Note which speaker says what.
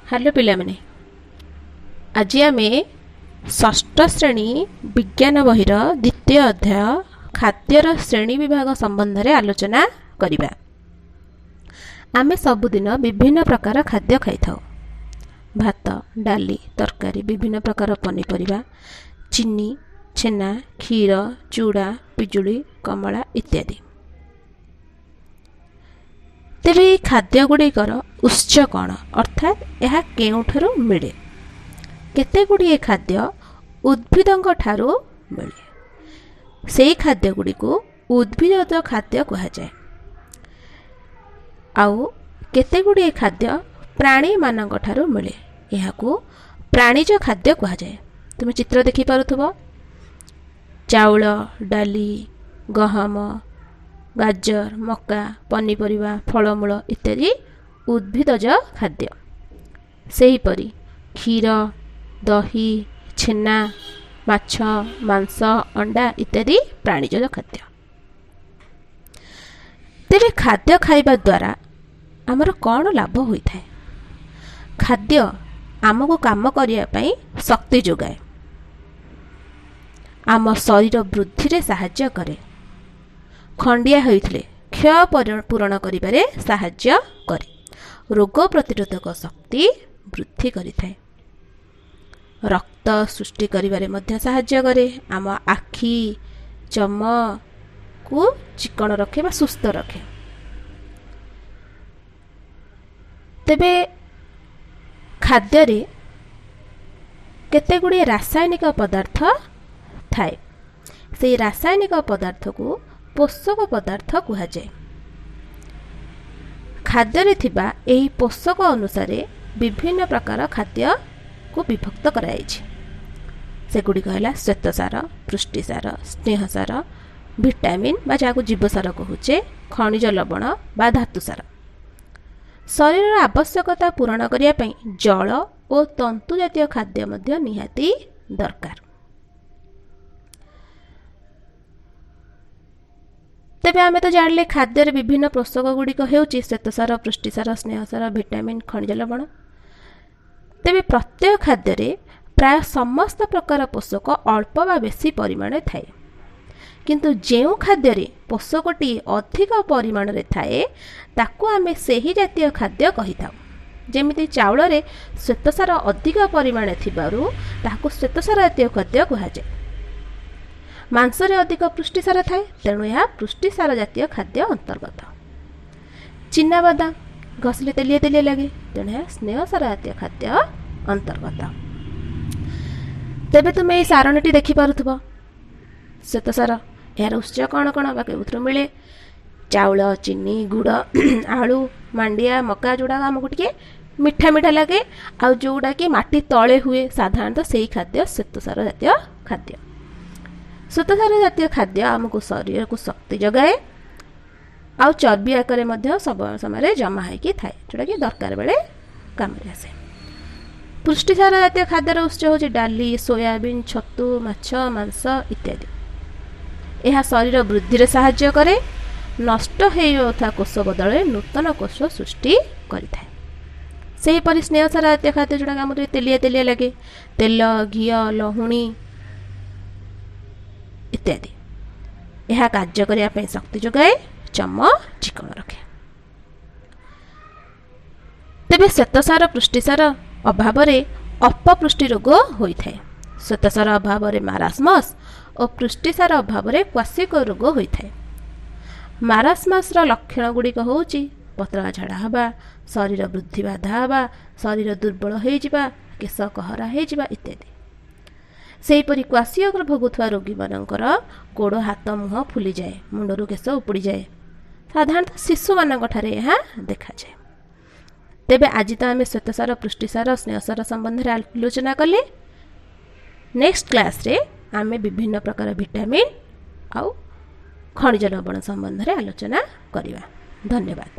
Speaker 1: Hello ପିଲାମାନେ, ଆଜି ଆମେ ଷଷ୍ଠ ଶ୍ରେଣୀ ବିଜ୍ଞାନ ବହିର ଦ୍ୱିତୀୟ ଅଧ୍ୟାୟ ଖାଦ୍ୟର ଶ୍ରେଣୀ ବିଭାଗ ସମ୍ବନ୍ଧରେ ଆଲୋଚନା କରିବା। ଆମେ ସବୁଦିନ ବିଭିନ୍ନ ପ୍ରକାର ଖାଦ୍ୟ ଖାଇଥାଉ। ଭାତ, ଡାଲି, ତରକାରୀ, ବିଭିନ୍ନ ପ୍ରକାର ପନିପରିବା, ଚିନି, ଛେନା, କ୍ଷୀର, ଚୁଡ଼ା, ପିଜୁଳି, କମଳା ଇତ୍ୟାଦି। ତେବେ ଏହି ଖାଦ୍ୟ ଗୁଡ଼ିକର ଉତ୍ସ କ'ଣ, ଅର୍ଥାତ୍ ଏହା କେଉଁଠାରୁ ମିଳେ? କେତେ ଗୁଡ଼ିଏ ଖାଦ୍ୟ ଉଦ୍ଭିଦଙ୍କ ଠାରୁ ମିଳେ। ସେହି ଖାଦ୍ୟ ଗୁଡ଼ିକୁ ଉଦ୍ଭିଦଜ ଖାଦ୍ୟ କୁହାଯାଏ। ଆଉ କେତେ ଗୁଡ଼ିଏ ଖାଦ୍ୟ ପ୍ରାଣୀମାନଙ୍କ ଠାରୁ ମିଳେ, ଏହାକୁ ପ୍ରାଣୀଜ ଖାଦ୍ୟ କୁହାଯାଏ। ତୁମେ ଚିତ୍ର ଦେଖିପାରୁଥିବ, ଚାଉଳ, ଡାଲି, ଗହମ, ଗାଜର, ମକା, ପନିପରିବା, ଫଳମୂଳ ଇତ୍ୟାଦି ଉଦ୍ଭିଦଜ ଖାଦ୍ୟ। ସେହିପରି କ୍ଷୀର, ଦହି, ଛେନା, ମାଛ, ମାଂସ, ଅଣ୍ଡା ଇତ୍ୟାଦି ପ୍ରାଣୀଜ ଖାଦ୍ୟ। ତେବେ ଖାଦ୍ୟ ଖାଇବା ଦ୍ୱାରା ଆମର କ'ଣ ଲାଭ ହୋଇଥାଏ? ଖାଦ୍ୟ ଆମକୁ କାମ କରିବା ପାଇଁ ଶକ୍ତି ଯୋଗାଏ, ଆମ ଶରୀର ବୃଦ୍ଧିରେ ସାହାଯ୍ୟ କରେ, ଖଣ୍ଡିଆ ହୋଇଥିଲେ କ୍ଷୟ ପୂରଣ କରିବାରେ ସାହାଯ୍ୟ କରେ, ରୋଗ ପ୍ରତିରୋଧକ ଶକ୍ତି ବୃଦ୍ଧି କରିଥାଏ, ରକ୍ତ ସୃଷ୍ଟି କରିବାରେ ମଧ୍ୟ ସାହାଯ୍ୟ କରେ, ଆମ ଆଖି ଚମକୁ ଚିକଣ ରଖେ ବା ସୁସ୍ଥ ରଖେ। ତେବେ ଖାଦ୍ୟରେ କେତେ ଗୁଡ଼ିଏ ରାସାୟନିକ ପଦାର୍ଥ ଥାଏ। ସେଇ ରାସାୟନିକ ପଦାର୍ଥକୁ ପୋଷକ ପଦାର୍ଥ କୁହାଯାଏ। ଖାଦ୍ୟରେ ଥିବା ଏହି ପୋଷକ ଅନୁସାରେ ବିଭିନ୍ନ ପ୍ରକାର ଖାଦ୍ୟକୁ ବିଭକ୍ତ କରାଯାଇଛି। ସେଗୁଡ଼ିକ ହେଲା ଶ୍ୱେତସାର, ପୃଷ୍ଟିସାର, ସ୍ନେହସାର, ଭିଟାମିନ୍ ବା ଯାହାକୁ ଜୀବସାର କହୁଛେ, ଖଣିଜ ଲବଣ ବା ଧାତୁସାର। ଶରୀରର ଆବଶ୍ୟକତା ପୂରଣ କରିବା ପାଇଁ ଜଳ ଓ ତନ୍ତୁ ଜାତୀୟ ଖାଦ୍ୟ ମଧ୍ୟ ନିହାତି ଦରକାର। ତେବେ ଆମେ ତ ଜାଣିଲେ ଖାଦ୍ୟରେ ବିଭିନ୍ନ ପୋଷକ ଗୁଡ଼ିକ ହେଉଛି ଶ୍ୱେତସାର, ପୃଷ୍ଟିସାର, ସ୍ନେହସାର, ଭିଟାମିନ୍, ଖଣିଜ ଲବଣ। ତେବେ ପ୍ରତ୍ୟେକ ଖାଦ୍ୟରେ ପ୍ରାୟ ସମସ୍ତ ପ୍ରକାର ପୋଷକ ଅଳ୍ପ ବା ବେଶୀ ପରିମାଣରେ ଥାଏ। କିନ୍ତୁ ଯେଉଁ ଖାଦ୍ୟରେ ପୋଷକଟି ଅଧିକ ପରିମାଣରେ ଥାଏ ତାକୁ ଆମେ ସେହି ଜାତୀୟ ଖାଦ୍ୟ କହିଥାଉ। ଯେମିତି ଚାଉଳରେ ଶ୍ୱେତସାର ଅଧିକ ପରିମାଣରେ ଥିବାରୁ ତାହାକୁ ଶ୍ୱେତସାର ଜାତୀୟ ଖାଦ୍ୟ କୁହାଯାଏ। ମାଂସରେ ଅଧିକ ପୃଷ୍ଟିସାର ଥାଏ, ତେଣୁ ଏହା ପୃଷ୍ଟିସାର ଜାତୀୟ ଖାଦ୍ୟ ଅନ୍ତର୍ଗତ। ଚିନାବାଦାମ ଘଷିଲେ ତେଲିଆ ତେଲିଆ ଲାଗେ, ତେଣୁ ଏହା ସ୍ନେହସାର ଜାତୀୟ ଖାଦ୍ୟ ଅନ୍ତର୍ଗତ। ତେବେ ତୁମେ ଏହି ସାରଣୀଟି ଦେଖିପାରୁଥିବ। ଶ୍ୱେତସାର, ଏହାର ଉତ୍ସ କ'ଣ କ'ଣ ବା କେଉଁଥିରୁ ମିଳେ? ଚାଉଳ, ଚିନି, ଗୁଡ଼, ଆଳୁ, ମାଣ୍ଡିଆ, ମକା, ଯେଉଁଗୁଡ଼ାକ ଆମକୁ ଟିକେ ମିଠା ମିଠା ଲାଗେ ଆଉ ଯେଉଁଗୁଡ଼ାକି ମାଟି ତଳେ ହୁଏ ସାଧାରଣତଃ ସେଇ ଖାଦ୍ୟ ଶ୍ୱେତସାର ଜାତୀୟ ଖାଦ୍ୟ। ଶ୍ୱେତସାର ଜାତୀୟ ଖାଦ୍ୟ ଆମକୁ ଶରୀରକୁ ଶକ୍ତି ଯୋଗାଏ ଆଉ ଚର୍ବି ଆକାରରେ ମଧ୍ୟ ସବୁ ସମୟରେ ଜମା ହେଇକି ଥାଏ, ଯେଉଁଟାକି ଦରକାର ବେଳେ କାମରେ ଆସେ। ପୃଷ୍ଟିସାର ଜାତୀୟ ଖାଦ୍ୟର ଉତ୍ସ ହେଉଛି ଡାଲି, ସୋୟାବିନ୍, ଛତୁ, ମାଛ, ମାଂସ ଇତ୍ୟାଦି। ଏହା ଶରୀର ବୃଦ୍ଧିରେ ସାହାଯ୍ୟ କରେ, ନଷ୍ଟ ହୋଇଯାଉଥିବା କୋଷ ବଦଳରେ ନୂତନ କୋଷ ସୃଷ୍ଟି କରିଥାଏ। ସେହିପରି ସ୍ନେହସାର ଜାତୀୟ ଖାଦ୍ୟ ଯେଉଁଟାକି ଆମକୁ ତେଲିଆ ତେଲିଆ ଲାଗେ, ତେଲ, ଘିଅ, ଲହୁଣୀ ଇତ୍ୟାଦି। ଏହା କାର୍ଯ୍ୟ କରିବା ପାଇଁ ଶକ୍ତି ଯୋଗାଏ, ଚମ ଚିକଣ ରଖେ। ତେବେ ଶ୍ୱେତସାର, ପୃଷ୍ଟିସାର ଅଭାବରେ ଅପପୃଷ୍ଟି ରୋଗ ହୋଇଥାଏ। ଶ୍ୱେତସାର ଅଭାବରେ ମାରାସ୍ମସ୍ ଓ ପୃଷ୍ଟିସାର ଅଭାବରେ କ୍ୱାସିକ ରୋଗ ହୋଇଥାଏ। ମାରାସ୍ମସ୍ର ଲକ୍ଷଣ ଗୁଡ଼ିକ ହେଉଛି ପତଳା ଝାଡ଼ା ହେବା, ଶରୀର ବୃଦ୍ଧି ବାଧା ହେବା, ଶରୀର ଦୁର୍ବଳ ହୋଇଯିବା, କେଶ କହରା ହୋଇଯିବା ଇତ୍ୟାଦି। ସେହିପରି କ୍ୱାସିଓକର ଭୋଗୁଥିବା ରୋଗୀମାନଙ୍କର ଗୋଡ଼, ହାତ, ମୁହଁ ଫୁଲିଯାଏ, ମୁଣ୍ଡରୁ କେଶ ଉପୁଡ଼ିଯାଏ। ସାଧାରଣତଃ ଶିଶୁମାନଙ୍କଠାରେ ଏହା ଦେଖାଯାଏ। ତେବେ ଆଜି ତ ଆମେ ଶ୍ୱେତସାର, ପୃଷ୍ଟିସାର, ସ୍ନେହସାର ସମ୍ବନ୍ଧରେ ଆଲୋଚନା କଲେ। ନେକ୍ସଟ କ୍ଲାସ୍ରେ ଆମେ ବିଭିନ୍ନ ପ୍ରକାର ଭିଟାମିନ୍ ଆଉ ଖଣିଜ ଲବଣ ସମ୍ବନ୍ଧରେ ଆଲୋଚନା କରିବା। ଧନ୍ୟବାଦ।